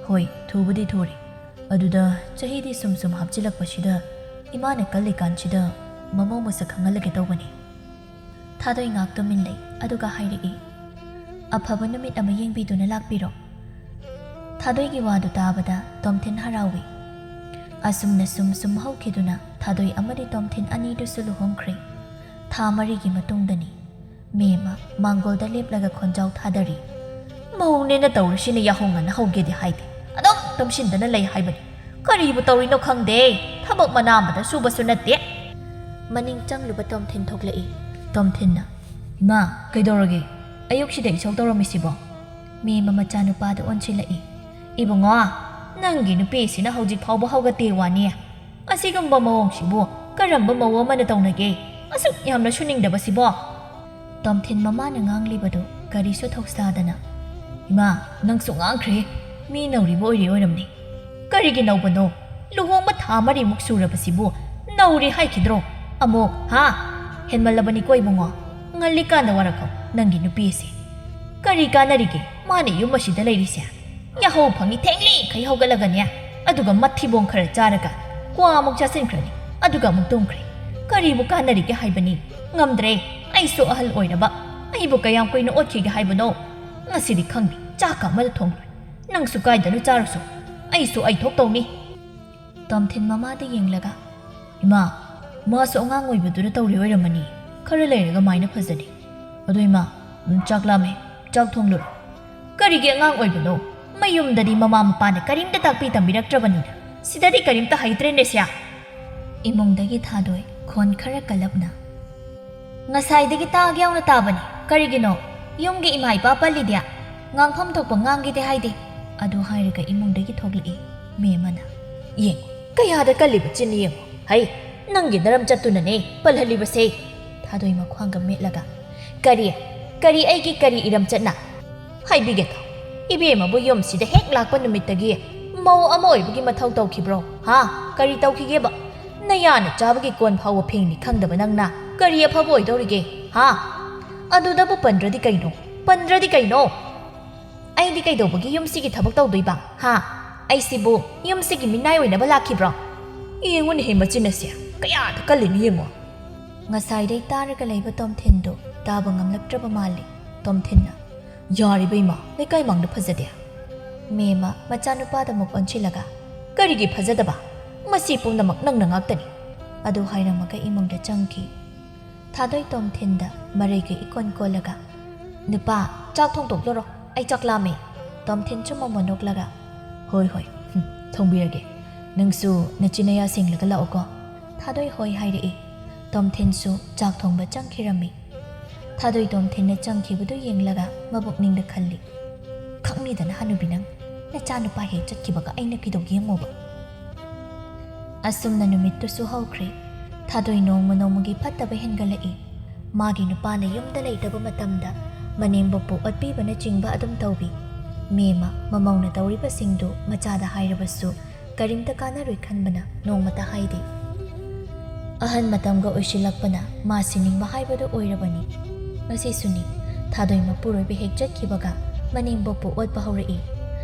"ꯍꯣꯏ, ꯊꯨꯕꯨꯗꯤ ꯊꯨꯔꯦ꯫ ꯑꯗꯨꯗ ꯆꯍꯤꯗꯤ ꯁꯨꯝ ꯁꯨꯝ ꯍꯥꯞꯆꯤꯜꯂꯛꯄꯁꯤꯗ ꯏꯃꯥꯅ ꯀꯜꯂꯤꯀꯥꯟꯁꯤꯗ"꯫ ꯃꯃꯧ ꯃꯁꯛ ꯈꯪꯍꯜꯂꯒꯦ ꯇꯧꯕꯅꯤ꯫ ꯊꯥꯗꯣꯏ ꯉꯥꯛ ꯇꯨꯃꯤꯟ ꯂꯩ, ꯑꯗꯨꯒ ꯍꯥꯏꯔꯛꯏ, "ꯑꯐꯕ ꯅꯨꯃꯤꯠ ꯑꯃ ꯌꯦꯡꯕꯤꯗꯨꯅ ꯂꯥꯛꯄꯤꯔꯣ"꯫ ꯊꯥꯗꯣꯏꯒꯤ ꯋꯥꯗꯨ ꯇꯥꯕꯗ ꯇꯣꯝꯊꯤꯟ ꯍꯔꯥꯎꯏ꯫ ꯑꯁꯨꯝꯅ ꯁꯨꯝ ꯁꯨꯝ ꯍꯧꯈꯤꯗꯨꯅ ꯊꯥꯗꯣꯏ ꯑꯃꯗꯤ ꯇꯣꯝꯊꯤꯟ ꯑꯅꯤꯗꯨꯁꯨ ꯂꯨꯍꯣꯡꯈ꯭ꯔꯦ꯫ ꯊꯥ ꯃꯔꯤꯒꯤ ꯃꯇꯨꯡꯗꯅꯤ꯫ ꯃꯦꯝꯃ ꯃꯥꯡꯒꯣꯜꯗ ꯂꯦꯞꯂꯒ ꯈꯣꯟꯖꯥꯎ ꯊꯥꯗꯔꯤ꯫ "ꯃꯧꯅꯦꯅ ꯇꯧꯔꯤꯁꯤꯅ ꯌꯥꯍꯧ ꯉꯟꯅ ꯍꯧꯒꯦꯗꯤ ꯍꯥꯏꯗꯦ, ꯑꯗꯨꯝ ꯇꯨꯝꯁꯤꯟꯗꯅ ꯂꯩ ꯍꯥꯏꯕꯅꯤ꯫ ꯀꯔꯤꯕꯨ ꯇꯧꯔꯤꯅꯣ ꯈꯪꯗꯦ, ꯊꯕꯛ ꯃꯅꯥ ꯑꯃꯗ ꯁꯨꯕꯁꯨ ꯅꯠꯇꯦ"꯫ ꯃꯅꯤꯡ ꯆꯪꯂꯨꯕ ꯇꯣꯝꯊꯤꯟ ꯊꯣꯛꯂꯛꯏ꯫ ꯇꯣꯝꯊꯤꯟꯅ, "ꯏꯃꯥ, ꯀꯩꯗꯧꯔꯒꯦ? ꯑꯌꯨꯛꯁꯤꯗ ꯏꯁꯧ ꯇꯧꯔꯝꯃꯤꯁꯤꯕꯣ?" ꯃꯦꯝꯃ ꯃꯆꯥꯅꯨꯄꯥꯗ ꯑꯣꯟꯁꯤꯜꯂꯛꯏ꯫ "ꯏꯕꯨꯡꯉꯣ, ꯅꯪꯒꯤ ꯅꯨꯄꯤꯁꯤꯅ ꯍꯧꯖꯤꯛ ꯐꯥꯎꯕ ꯍꯧꯒꯠꯇꯦ ꯋꯥꯅꯤ꯫ ꯑꯁꯤꯒꯨꯝꯕ ꯃꯑꯣꯡꯁꯤꯕꯨ ꯀꯔꯝꯕ ꯃꯧ ꯑꯃꯅ ꯇꯧꯅꯒꯦ? ꯑꯁꯨꯛ ꯌꯥꯝꯅ ꯁꯨꯅꯤꯡꯗꯕꯁꯤꯕꯣ?" ꯇꯣꯝꯊꯤꯟ ꯃꯃꯥꯅ ꯉꯥꯡꯂꯤꯕꯗꯨ ꯀꯔꯤꯁꯨ ꯊꯧꯁꯥꯗꯅ, "ꯏꯃꯥ, ꯅꯪꯁꯨ ꯉꯥꯡꯈ꯭ꯔꯦ꯫ ꯃꯤ ꯅꯧꯔꯤꯕ ꯑꯣꯏꯔꯤ ꯑꯣꯏꯔꯝꯅꯤ꯫ ꯀꯔꯤꯒꯤ ꯅꯧꯕꯅꯣ? ꯂꯨꯍꯣꯡꯕ ꯊꯥ ꯃꯔꯤꯃꯨꯛ ꯁꯨꯔꯕꯁꯤꯕꯨ ꯅꯧꯔꯤ ꯍꯥꯏꯈꯤꯗ꯭ꯔꯣ? ꯑꯃꯨꯛ, ꯍꯥ? ꯍꯦꯟꯃꯜꯂꯕꯅꯤꯀꯣ ꯏꯕꯨꯡꯉꯣ꯫ ꯉꯜꯂꯤꯀꯥꯟꯗ ꯋꯥꯔꯛꯈꯣ, ꯅꯪꯒꯤ ꯅꯨꯄꯤ ꯑꯁꯤ꯫ ꯀꯔꯤ ꯀꯥꯟꯅꯔꯤꯒꯦ ꯃꯥꯅ ꯌꯨꯝ ꯑꯁꯤꯗ ꯂꯩꯔꯤꯁꯦ? ꯌꯥꯍꯧ ꯐꯪꯉꯤ ꯊꯦꯡꯂꯤꯈꯩ ꯍꯧꯒꯠꯂꯒꯅꯦ, ꯑꯗꯨꯒ ꯃꯊꯤꯕꯣꯡ ꯈꯔ ꯆꯥꯔꯒ ꯀ꯭ꯋꯥ ꯑꯃꯨꯛ ꯆꯥꯁꯤꯟꯈ꯭ꯔꯅꯤ, ꯑꯗꯨꯒ ꯑꯃꯨꯛ ꯇꯨꯝꯈ꯭ꯔꯦ꯫ ꯀꯔꯤꯕꯨ ꯀꯥꯟꯅꯔꯤꯒꯦ ꯍꯥꯏꯕꯅꯤ? ꯉꯝꯗ꯭ꯔꯦ, ꯑꯩꯁꯨ ꯑꯍꯜ ꯑꯣꯏꯔꯕ꯫ ꯑꯩꯕꯨ ꯀꯌꯥꯝ ꯀꯨꯏꯅ ꯑꯣꯠꯈꯤꯒꯦ ꯍꯥꯏꯕꯅꯣ? ꯉꯁꯤꯗꯤ ꯈꯪꯗꯦ, ꯆꯥꯛꯀ ꯑꯃꯗ ꯊꯣꯡꯂꯣꯏ꯫ ꯅꯪꯁꯨ ꯀꯥꯏꯗꯅꯣ ꯆꯥꯔꯨꯁꯣ, ꯑꯩꯁꯨ ꯑꯩ ꯊꯣꯛꯇꯧꯅꯤ"꯫ ꯇꯣꯝꯊꯤꯟ ꯃꯃꯥꯗ ꯌꯦꯡꯂꯒ, "ꯏꯃꯥ, ꯃꯥꯁꯨ ꯑꯉꯥꯡ ꯑꯣꯏꯕꯗꯨꯅ ꯇꯧꯔꯤ ꯑꯣꯏꯔꯝꯃꯅꯤ꯫ ꯈꯔ ꯂꯩꯔꯒ ꯃꯥꯏꯅ ꯐꯖꯅꯤ꯫ ꯑꯗꯣ ꯏꯃꯥ, ꯎꯝ, ꯆꯥꯛ ꯂꯥꯝꯃꯦ, ꯆꯥꯛ ꯊꯣꯡꯂꯨꯔꯣ"꯫ "ꯀꯔꯤꯒꯤ ꯑꯉꯥꯡ ꯑꯣꯏꯕꯅꯣ? ꯃꯌꯨꯝꯗꯗꯤ ꯃꯃꯥ ꯃꯄꯥꯅ ꯀꯔꯤꯝꯇ ꯇꯥꯛꯄꯤ ꯇꯝꯕꯤꯔꯛꯇ꯭ꯔꯕꯅꯤꯅ ꯁꯤꯗꯗꯤ ꯀꯔꯤꯝꯇ ꯍꯩꯇ꯭ꯔꯦꯅꯦ ꯁꯦ"꯫ ꯏꯃꯨꯡꯗꯒꯤ ꯊꯥꯗꯣꯏ ꯈꯣꯟ ꯈꯔ ꯀꯜꯂꯞꯅ, "ꯉꯁꯥꯏꯗꯒꯤ ꯇꯥꯒꯦ ꯌꯥꯎꯅ ꯇꯥꯕꯅꯤ꯫ ꯀꯔꯤꯒꯤꯅꯣ? ꯌꯨꯝꯒꯤ ꯏꯃꯥ ꯏꯄꯥ ꯄꯜꯂꯤꯗꯤ? ꯉꯥꯡꯐꯝ ꯊꯣꯛꯄ ꯉꯥꯡꯒꯦꯗꯤ ꯍꯥꯏꯗꯦ"꯫ ꯑꯗꯨ ꯍꯥꯏꯔꯒ ꯏꯃꯨꯡꯗꯒꯤ ꯊꯣꯛꯂꯛꯏ ꯃꯦꯝꯃꯅ꯫ "ꯌꯦꯡꯉꯨ, ꯀꯌꯥꯗ ꯀꯜꯂꯤꯕ ꯆꯤꯟꯅꯤ ꯌꯦꯡꯉꯨ꯫ ꯍꯩ, ꯅꯪꯒꯤ ꯅꯔꯝ ꯆꯠꯇꯨꯅꯅꯦ ꯄꯜꯍꯜꯂꯤꯕꯁꯦ"꯫ ꯊꯥꯗꯣꯏ ꯃꯈ꯭ꯋꯥꯡꯒ ꯃꯦꯠꯂꯒ, "ꯀꯔꯤ? ꯀꯔꯤ ꯑꯩꯒꯤ ꯀꯔꯤ ꯏꯔꯝꯆꯠꯅ? ꯍꯥꯏꯕꯤꯒꯦꯀꯣ, ꯏꯕꯦꯝꯃꯕꯨ ꯌꯨꯝꯁꯤꯗ ꯍꯦꯛ ꯂꯥꯛꯄ ꯅꯨꯃꯤꯠꯇꯒꯤ ꯃꯧ ꯑꯃ ꯑꯣꯏꯕꯒꯤ ꯃꯊꯧ ꯇꯧꯈꯤꯕ꯭ꯔꯣ? ꯍꯥ? ꯀꯔꯤ ꯇꯧꯈꯤꯒꯦꯕ? ꯅꯌꯥꯅ ꯆꯥꯕꯒꯤ ꯀꯣꯟ ꯐꯥꯎꯕ ꯐꯦꯡꯅꯤ ꯈꯪꯗꯕ ꯅꯪꯅ ꯀꯔꯤ ꯑꯐꯕ ꯑꯣꯏꯗꯧꯔꯤꯒꯦ? ꯍꯥ? ꯑꯗꯨꯗꯕꯨ ꯄꯟꯗ꯭ꯔꯗꯤ ꯀꯩꯅꯣ? ꯄꯟꯗ꯭ꯔꯗꯤ ꯀꯩꯅꯣ? ꯑꯩꯗꯤ ꯀꯩꯗꯧꯕꯒꯤ ꯌꯨꯝꯁꯤꯒꯤ ꯊꯕꯛ ꯇꯧꯗꯣꯏꯕ? ꯍꯥ? ꯑꯩꯁꯤꯕꯨ ꯌꯨꯝꯁꯤꯒꯤ ꯃꯤꯅꯥꯏ ꯑꯣꯏꯅꯕ ꯂꯥꯛꯈꯤꯕ꯭ꯔꯣ? ꯌꯦꯡꯉꯨꯅꯦꯍꯦ ꯃꯆꯤꯟ ꯑꯁꯦ, ꯀꯌꯥꯗ ꯀꯜꯂꯤꯅꯣ ꯌꯦꯡꯉꯣ"꯫ ꯉꯁꯥꯏꯗꯩ ꯇꯥꯔꯒ ꯂꯩꯕ ꯇꯣꯝꯊꯤꯟꯗꯨ ꯇꯥꯕ ꯉꯝꯂꯛꯇ꯭ꯔꯕ ꯃꯥꯜꯂꯤ꯫ ꯇꯣꯝꯊꯤꯟꯅ, "ꯌꯥꯔꯤꯕ ꯏꯃꯥ, ꯂꯩꯀꯥꯏ ꯃꯥꯡꯗ ꯐꯖꯗꯦ"꯫ ꯃꯦꯝꯃ ꯃꯆꯥꯅꯨꯄꯥꯗ ꯑꯃꯨꯛ ꯑꯣꯟꯁꯤꯜꯂꯒ, "ꯀꯔꯤꯒꯤ ꯐꯖꯗꯕ? ꯃꯁꯤ ꯄꯨꯝꯅꯃꯛ ꯅꯪꯅ ꯉꯥꯛꯇꯅꯤ"꯫ ꯑꯗꯨ ꯍꯥꯏꯔꯝꯃꯒ ꯏꯃꯨꯡꯗ ꯆꯪꯈꯤ꯫ ꯊꯥꯗꯣꯏ ꯇꯣꯝꯊꯤꯟꯗ ꯃꯔꯩꯒ ꯏꯀꯣꯟ ꯀꯣꯜꯂꯒ, "ꯅꯨꯄꯥ, ꯆꯥꯛ ꯊꯣꯡꯗꯣꯛꯂꯨꯔꯣ, ꯑꯩ ꯆꯥꯛ ꯂꯥꯝꯃꯦ"꯫ ꯇꯣꯝꯊꯤꯟꯁꯨ ꯃꯃꯣꯟ ꯅꯣꯛꯂꯒ, "ꯍꯣꯏ ꯍꯣꯏ, ꯍꯨꯝ, ꯊꯣꯡꯕꯤꯔꯒꯦ꯫ ꯅꯪꯁꯨ ꯅꯆꯤꯟ ꯅꯌꯥ ꯁꯦꯡꯂꯒ ꯂꯥꯛꯑꯣꯀꯣ"꯫ ꯊꯥꯗꯣꯏ ꯍꯣꯏ ꯍꯥꯏꯔꯛꯏ꯫ ꯇꯣꯝꯊꯤꯟꯁꯨ ꯆꯥꯛ ꯊꯣꯡꯕ ꯆꯪꯈꯤꯔꯝꯃꯤ꯫ ꯊꯥꯗꯣꯏ ꯇꯣꯝꯊꯤꯟꯅ ꯆꯪꯈꯤꯕꯗꯨ ꯌꯦꯡꯂꯒ ꯃꯕꯨꯛꯅꯤꯡꯗ ꯈꯜꯂꯤ, "ꯈꯪꯅꯤꯗꯅ ꯍꯅꯨꯕꯤ ꯅꯪ, ꯅꯆꯥꯅꯨꯄꯥ ꯍꯦꯛ ꯆꯠꯈꯤꯕꯒ ꯑꯩꯅ ꯀꯩꯗꯧꯒꯦ ꯌꯦꯡꯉꯣꯕ"꯫ ꯑꯁꯨꯝꯅ ꯅꯨꯃꯤꯠꯇꯨꯁꯨ ꯍꯧꯈ꯭ꯔꯦ꯫ ꯊꯥꯗꯣꯏ ꯅꯣꯡꯃ ꯅꯣꯡꯃꯒꯤ ꯐꯠꯇꯕ ꯍꯦꯟꯒꯠꯂꯛꯏ꯫ ꯃꯥꯒꯤ ꯅꯨꯄꯥꯅ ꯌꯨꯝꯗ ꯂꯩꯇꯕ ꯃꯇꯝꯗ ꯃꯅꯦꯝꯕꯣꯛꯄꯨ ꯑꯣꯠꯄꯤꯕꯅꯆꯤꯡꯕ ꯑꯗꯨꯝ ꯇꯧꯕꯤ꯫ ꯃꯦꯝꯃ ꯃꯃꯧꯅ ꯇꯧꯔꯤꯕꯁꯤꯡꯗꯨ ꯃꯆꯥꯗ ꯍꯥꯏꯔꯕꯁꯨ ꯀꯔꯤꯝꯇ ꯀꯥꯟꯅꯔꯣꯏ ꯈꯟꯕꯅ ꯅꯣꯡꯃꯇ ꯍꯥꯏꯗꯦ꯫ ꯑꯍꯟ ꯃꯇꯝꯒ ꯑꯣꯏꯁꯤꯜꯂꯛꯄꯅ ꯃꯥ ꯁꯤꯅꯤꯡꯕ ꯍꯥꯏꯕꯗꯨ ꯑꯣꯏꯔꯕꯅꯤ꯫ ꯉꯁꯤꯁꯨꯅꯤ, ꯊꯥꯗꯣꯏ ꯃꯄꯨꯔꯣꯏꯕ ꯍꯦꯛ ꯆꯠꯈꯤꯕꯒ ꯃꯅꯦꯝꯕꯣꯛꯄꯨ ꯑꯣꯠꯄ ꯍꯧꯔꯛꯏ꯫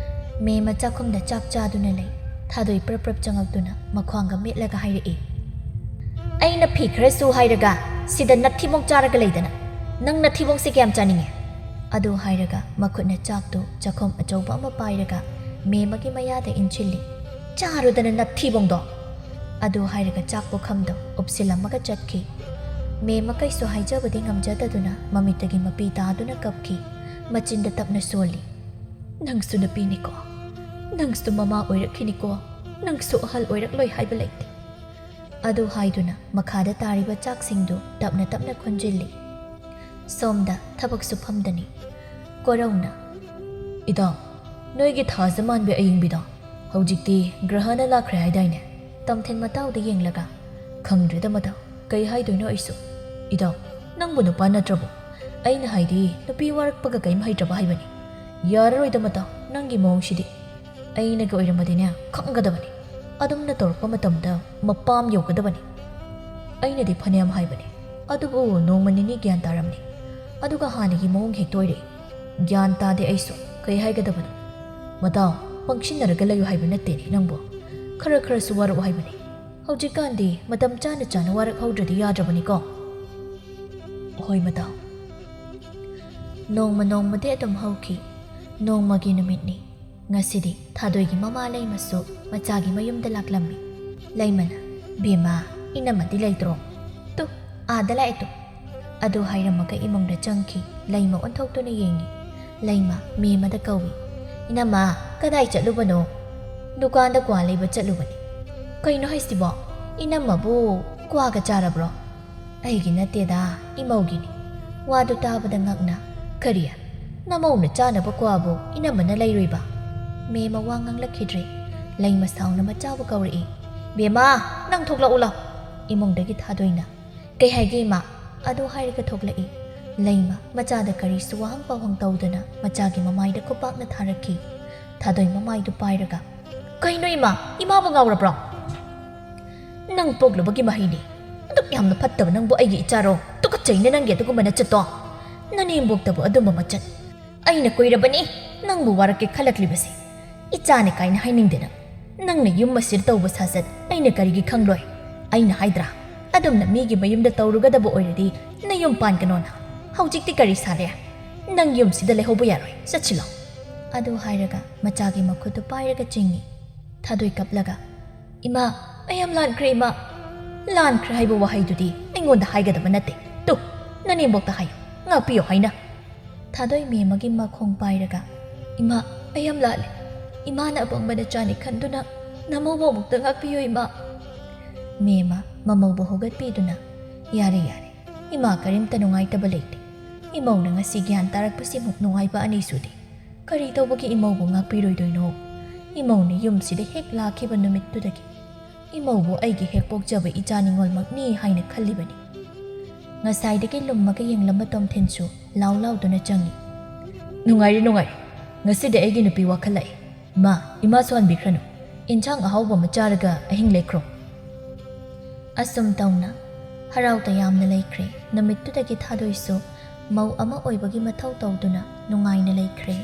ꯃꯦꯝꯃ ꯆꯥꯛꯈꯨꯝꯗ ꯆꯥꯛ ꯆꯥꯗꯨꯅ ꯂꯩ꯫ ꯊꯥꯗꯣꯏ ꯄ꯭ꯔꯞ ꯄ꯭ꯔꯞ ꯆꯪꯉꯛꯇꯨꯅ ꯃꯈ꯭ꯋꯥꯡꯒ ꯃꯦꯠꯂꯒ ꯍꯥꯏꯔꯛꯏ, "ꯑꯩꯅ ꯐꯤ ꯈꯔ ꯁꯨ ꯍꯥꯏꯔꯒ ꯁꯤꯗ ꯅꯊꯤꯕꯣꯡ ꯆꯥꯔꯒ ꯂꯩꯗꯅ, ꯅꯪ ꯅꯊꯤꯕꯣꯡꯁꯦ ꯀꯌꯥꯝ ꯆꯥꯅꯤꯡꯉꯦ?" ꯑꯗꯨ ꯍꯥꯏꯔꯒ ꯃꯈꯨꯠꯅ ꯆꯥꯛꯇꯨ ꯆꯥꯛꯈꯨꯝ ꯑꯆꯧꯕ ꯑꯃ ꯄꯥꯏꯔꯒ ꯃꯦꯝꯃꯒꯤ ꯃꯌꯥꯗ ꯏꯟꯁꯤꯜꯂꯤ꯫ "ꯆꯥꯔꯨꯗꯅ ꯅꯊꯤꯕꯣꯡꯗꯣ!" ꯑꯗꯨ ꯍꯥꯏꯔꯒ ꯆꯥꯛ ꯄꯨꯈꯝꯗꯣ ꯎꯞꯁꯤꯜꯂꯝꯃꯒ ꯆꯠꯈꯤ꯫ ꯃꯦꯝꯃ ꯀꯩꯁꯨ ꯍꯥꯏꯖꯕꯗꯤ ꯉꯝꯖꯗꯗꯨꯅ ꯃꯃꯤꯠꯇꯒꯤ ꯃꯄꯤ ꯇꯥꯗꯨꯅ ꯀꯞꯈꯤ꯫ ꯃꯆꯤꯟꯗ ꯇꯞꯅ ꯁꯣꯜꯂꯤ, "ꯅꯪꯁꯨ ꯅꯨꯄꯤꯅꯤꯀꯣ, ꯅꯪꯁꯨ ꯃꯃꯥ ꯑꯣꯏꯔꯛꯈꯤꯅꯤꯀꯣ, ꯅꯪꯁꯨ ꯑꯍꯜ ꯑꯣꯏꯔꯛꯂꯣꯏ ꯍꯥꯏꯕ ꯂꯩꯇꯦ"꯫ ꯑꯗꯨ ꯍꯥꯏꯗꯨꯅ ꯃꯈꯥꯗ ꯇꯥꯔꯤꯕ ꯆꯥꯛꯁꯤꯡꯗꯨ ꯇꯞꯅ ꯇꯞꯅ ꯈꯣꯟꯖꯤꯜꯂꯤ꯫ ꯁꯣꯝꯗ ꯊꯕꯛ ꯁꯨꯐꯝꯗꯅꯤ꯫ ꯀꯣꯔꯧꯅ, "ꯏꯇꯥꯎ, ꯅꯣꯏꯒꯤ ꯊꯥꯖ ꯃꯥꯟꯕꯤ ꯑꯌꯤꯡꯕꯤꯗꯣ ꯍꯧꯖꯤꯛꯇꯤ ꯒ꯭ꯔꯍꯅ ꯂꯥꯛꯈ꯭ꯔꯦ ꯍꯥꯏꯗꯥꯏꯅꯦ?" ꯇꯣꯝꯊꯤꯟ ꯃꯇꯥꯎꯗ ꯌꯦꯡꯂꯒ, "ꯈꯪꯗ꯭ꯔꯦꯗ ꯃꯇꯥꯎ, ꯀꯩ ꯍꯥꯏꯗꯣꯏꯅꯣ ꯑꯩꯁꯨ꯫ ꯏꯇꯥꯎ, ꯅꯪꯕꯨ ꯅꯨꯄꯥ ꯅꯠꯇ꯭ꯔꯕꯣ? ꯑꯩꯅ ꯍꯥꯏꯗꯤ ꯅꯨꯄꯤ ꯋꯥꯔꯛꯄꯒ ꯀꯩꯝ ꯍꯩꯇ꯭ꯔꯕ ꯍꯥꯏꯕꯅꯤ꯫ ꯌꯥꯔꯔꯣꯏꯗ ꯃꯇꯥꯎ, ꯅꯪꯒꯤ ꯃꯑꯣꯡꯁꯤꯗꯤ꯫ ꯑꯩꯅꯒ ꯑꯣꯏꯔꯝꯃꯗꯤꯅꯦ ꯈꯪꯒꯗꯕꯅꯤ꯫ ꯑꯗꯨꯝꯅ ꯇꯧꯔꯛꯄ ꯃꯇꯝꯗ ꯃꯄꯥꯝ ꯌꯧꯒꯗꯕꯅꯤ꯫ ꯑꯩꯅꯗꯤ ꯐꯅꯌꯥꯝ ꯍꯥꯏꯕꯅꯤ, ꯑꯗꯨꯕꯨ ꯅꯣꯡꯃ ꯅꯤꯅꯤ ꯒ꯭ꯌꯥꯟ ꯇꯥꯔꯝꯅꯤ꯫ ꯑꯗꯨꯒ ꯍꯥꯟꯅꯒꯤ ꯃꯑꯣꯡ ꯍꯦꯛꯇ ꯑꯣꯏꯔꯛꯏ꯫ ꯒ꯭ꯌꯥꯟ ꯇꯥꯗꯦ ꯑꯩꯁꯨ꯫ ꯀꯩ ꯍꯥꯏꯒꯗꯕꯅꯣ? ꯃꯇꯥꯎ, ꯄꯪꯁꯤꯟꯅꯔꯒ ꯂꯩꯌꯨ ꯍꯥꯏꯕ ꯅꯠꯇꯦꯅꯦ ꯅꯪꯕꯨ꯫ ꯈꯔ ꯈꯔꯁꯨ ꯋꯥꯔꯛꯎ ꯍꯥꯏꯕꯅꯤ꯫ ꯍꯧꯖꯤꯛꯀꯥꯟꯗꯤ ꯃꯇꯝ ꯆꯥꯅ ꯆꯥꯅ ꯋꯥꯔꯛꯍꯧꯗ꯭ꯔꯗꯤ ꯌꯥꯗ꯭ꯔꯕꯅꯤꯀꯣ꯫ ꯍꯣꯏ ꯃꯇꯥꯎ꯫ ꯅꯣꯡꯃ ꯅꯣꯡꯃꯗꯤ ꯑꯗꯨꯝ ꯍꯧꯈꯤ꯫ ꯅꯣꯡꯃꯒꯤ ꯅꯨꯃꯤꯠꯅꯤ꯫ ꯉꯁꯤꯗꯤ ꯊꯥꯗꯣꯏꯒꯤ ꯃꯃꯥ ꯂꯩꯃꯁꯨ ꯃꯆꯥꯒꯤ ꯃꯌꯨꯝꯗ ꯂꯥꯛꯂꯝꯃꯤ꯫ ꯂꯩꯃꯅ, "ꯕꯦꯝꯃ, ꯏꯅꯝꯃꯗꯤ ꯂꯩꯇ꯭ꯔꯣ?" "ꯇꯨ, ꯑꯥꯗ ꯂꯥꯛꯑꯦ ꯇꯨ"꯫ ꯑꯗꯨ ꯍꯥꯏꯔꯝꯃꯒ ꯏꯃꯨꯡꯗ ꯆꯪꯈꯤ꯫ ꯂꯩꯃ ꯑꯣꯟꯊꯣꯛꯇꯨꯅ ꯌꯦꯡꯉꯤ꯫ ꯂꯩꯃ ꯃꯦꯃꯗ ꯀꯧꯏ, "ꯏꯅꯝꯃ, ꯀꯗꯥꯏ ꯆꯠꯂꯨꯕꯅꯣ?" "ꯗꯨꯀꯥꯟꯗ ꯀ꯭ꯋꯥ ꯂꯩꯕ ꯆꯠꯂꯨꯕꯅꯤ"꯫ "ꯀꯩꯅꯣ ꯍꯥꯏꯁꯤꯕꯣ? ꯏꯅꯝꯃꯕꯨ ꯀ꯭ꯋꯥꯒ ꯆꯥꯔꯕ꯭ꯔꯣ?" "ꯑꯩꯒꯤ ꯅꯠꯇꯦꯗ, ꯏꯃꯧꯒꯤꯅꯤ"꯫ ꯋꯥꯗꯨ ꯇꯥꯕꯗ ꯉꯛꯅ, "ꯀꯔꯤ? ꯅꯃꯧꯅ ꯆꯥꯅꯕ ꯀ꯭ꯋꯥꯕꯨ ꯏꯅꯝꯃꯅ ꯂꯩꯔꯨꯏꯕ?" ꯃꯦꯃ ꯋꯥ ꯉꯥꯡꯂꯛꯈꯤꯗ꯭ꯔꯦ꯫ ꯂꯩꯃ ꯁꯥꯎꯅ ꯃꯆꯥꯕꯨ ꯀꯧꯔꯛꯏ, "ꯕꯦꯃꯥ, ꯅꯪ ꯊꯣꯛꯂꯛꯎ ꯂꯥꯎ"꯫ ꯏꯃꯨꯡꯗꯒꯤ ꯊꯥꯗꯣꯏꯅ, "ꯀꯩ ꯍꯥꯏꯒꯦ ꯏꯃꯥ?" ꯑꯗꯨ ꯍꯥꯏꯔꯒ ꯊꯣꯛꯂꯛꯏ꯫ ꯂꯩꯃ ꯃꯆꯥꯗ ꯀꯔꯤꯁꯨ ꯋꯥꯍꯪ ꯄꯥꯎꯍꯪ ꯇꯧꯗꯅ ꯃꯆꯥꯒꯤ ꯃꯃꯥꯏꯗ ꯈꯨꯄꯥꯛꯅ ꯊꯥꯔꯛꯈꯤ꯫ ꯊꯥꯗꯣꯏ ꯃꯃꯥꯏꯗꯨ ꯄꯥꯏꯔꯒ, "ꯀꯩꯅꯣ ꯏꯃꯥ? ꯏꯃꯥꯕꯨ ꯉꯥꯎꯔꯕ꯭ꯔꯣ?" "ꯅꯪ ꯄꯣꯛꯂꯨꯕꯒꯤ ꯃꯍꯩꯅꯤ꯫ ꯑꯗꯨꯛ ꯌꯥꯝꯅ ꯐꯠꯇꯕ ꯅꯪꯕꯨ ꯑꯩꯒꯤ ꯏꯆꯥꯔꯣ? ꯇꯨꯀꯠꯆꯩꯅꯦ ꯅꯪꯒꯤ ꯑꯗꯨꯒꯨꯝꯕ ꯅꯆꯠꯇꯣ꯫ ꯅꯅꯦꯝꯕꯣꯛꯇꯕꯨ ꯑꯗꯨꯝꯕ ꯃꯆꯠ꯫ ꯑꯩꯅ ꯀꯨꯏꯔꯕꯅꯤ ꯅꯪꯕꯨ ꯋꯥꯔꯛꯀꯦ ꯈꯜꯂꯛꯂꯤꯕꯁꯦ꯫ ꯏꯆꯥꯅꯤ ꯀꯥꯏꯅ ꯍꯥꯏꯅꯤꯡꯗꯦ ꯅꯪ꯫ ꯅꯪꯅ ꯌꯨꯝ ꯑꯁꯤꯗ ꯇꯧꯕ ꯁꯥꯖꯠ ꯑꯩꯅ ꯀꯔꯤꯒꯤ ꯈꯪꯂꯣꯏ? ꯑꯩꯅ ꯍꯥꯏꯗ꯭ꯔꯥ, ꯑꯗꯨꯝꯅ ꯃꯤꯒꯤ ꯃꯌꯨꯝꯗ ꯇꯧꯔꯨꯒꯗꯕ ꯑꯣꯏꯔꯗꯤ ꯅꯌꯨꯝ ꯄꯥꯟꯒꯅꯣꯅ꯫ ꯍꯧꯖꯤꯛꯇꯤ ꯀꯔꯤ ꯁꯥꯔꯦ? ꯅꯪ ꯌꯨꯝꯁꯤꯗ ꯂꯩꯍꯧꯕ ꯌꯥꯔꯣꯏ, ꯆꯠꯁꯤꯜꯂꯣ"꯫ ꯑꯗꯨ ꯍꯥꯏꯔꯒ ꯃꯆꯥꯒꯤ ꯃꯈꯨꯠꯇꯨ ꯄꯥꯏꯔꯒ ꯆꯤꯡꯏ꯫ ꯊꯥꯗꯣꯏ ꯀꯞꯂꯒ, "ꯏꯃꯥ, ꯑꯩ ꯌꯥꯝ ꯂꯥꯟꯈ꯭ꯔꯦ ꯏꯃꯥ"꯫ "ꯂꯥꯟꯈ꯭ꯔꯦ ꯍꯥꯏꯕ ꯋꯥꯍꯩꯗꯨꯗꯤ ꯑꯩꯉꯣꯟꯗ ꯍꯥꯏꯒꯗꯕ ꯅꯠꯇꯦ꯫ ꯇꯨ, ꯅꯅꯦꯝꯕꯣꯛꯇ ꯍꯥꯏꯌꯨ, ꯉꯥꯛꯄꯤꯌꯨ ꯍꯥꯏꯅ"꯫ ꯊꯥꯗꯣꯏ ꯃꯦꯃꯒꯤ ꯃꯈꯣꯡ ꯄꯥꯏꯔꯒ, "ꯏꯃꯥ, ꯑꯩ ꯌꯥꯝ ꯂꯥꯜꯂꯦ꯫ ꯏꯃꯥꯅ ꯑꯄꯪꯕ ꯅꯆꯥꯅꯤ ꯈꯟꯗꯨꯅ ꯅꯃꯧꯕꯨ ꯑꯃꯨꯛꯇ ꯉꯥꯛꯄꯤꯌꯨ ꯏꯃꯥ"꯫ ꯃꯦꯃ ꯃꯃꯧꯕꯨ ꯍꯧꯒꯠꯄꯤꯗꯨꯅ, "ꯌꯥꯔꯦ, ꯌꯥꯔꯦ꯫ ꯏꯃꯥ ꯀꯔꯤꯝꯇ ꯅꯨꯡꯉꯥꯏꯇꯕ ꯂꯩꯇꯦ꯫ ꯏꯃꯧꯅ ꯉꯁꯤ ꯒ꯭ꯌꯥꯟ ꯇꯥꯔꯛꯄꯁꯤꯃꯨꯛ ꯅꯨꯡꯉꯥꯏꯕ ꯑꯅꯤ ꯁꯨꯗꯦ꯫ ꯀꯔꯤ ꯇꯧꯕꯒꯤ ꯏꯃꯧꯕꯨ ꯉꯥꯛꯄꯤꯔꯣꯏꯗꯣꯏꯅꯣ? ꯏꯃꯧꯅ ꯌꯨꯝꯁꯤꯗ ꯍꯦꯛ ꯂꯥꯛꯈꯤꯕ ꯅꯨꯃꯤꯠꯇꯨꯗꯒꯤ ꯏꯃꯧꯕꯨ ꯑꯩꯒꯤ ꯍꯦꯛ ꯄꯣꯛꯆꯕ ꯏꯆꯥ ꯅꯤꯉꯣꯜꯃꯛꯅꯤ ꯍꯥꯏꯅ ꯈꯜꯂꯤꯕꯅꯤ"꯫ ꯉꯁꯥꯏꯗꯒꯤ ꯂꯨꯝꯃꯒ ꯌꯦꯡꯂꯝꯕ ꯇꯣꯝꯊꯤꯟꯁꯨ ꯂꯥꯎ ꯂꯥꯎꯗꯨꯅ ꯆꯪꯏ꯫ "ꯅꯨꯡꯉꯥꯏꯔꯦ, ꯅꯨꯡꯉꯥꯏꯔꯦ꯫ ꯉꯁꯤꯗꯤ ꯑꯩꯒꯤ ꯅꯨꯄꯤ ꯋꯥꯈꯜ ꯂꯥꯛꯑꯦ꯫ ꯃꯥ, ꯏꯃꯥꯁꯨ ꯍꯟꯕꯤꯈ꯭ꯔꯅꯨ꯫ ꯏꯟꯁꯥꯡ ꯑꯍꯥꯎꯕ ꯑꯃ ꯆꯥꯔꯒ ꯑꯍꯤꯡ ꯂꯦꯛꯈ꯭ꯔꯣ"꯫ ꯑꯁꯨꯝ ꯇꯧꯅ ꯍꯔꯥꯎ ꯇꯌꯥꯝꯅ ꯂꯩꯈ꯭ꯔꯦ꯫ ꯅꯨꯃꯤꯠꯇꯨꯗꯒꯤ ꯊꯥꯗꯣꯏꯁꯨ ꯃꯧ ꯑꯃ ꯑꯣꯏꯕꯒꯤ ꯃꯊꯧ ꯇꯧꯗꯨꯅ ꯅꯨꯡꯉꯥꯏꯅ ꯂꯩꯈ꯭ꯔꯦ꯫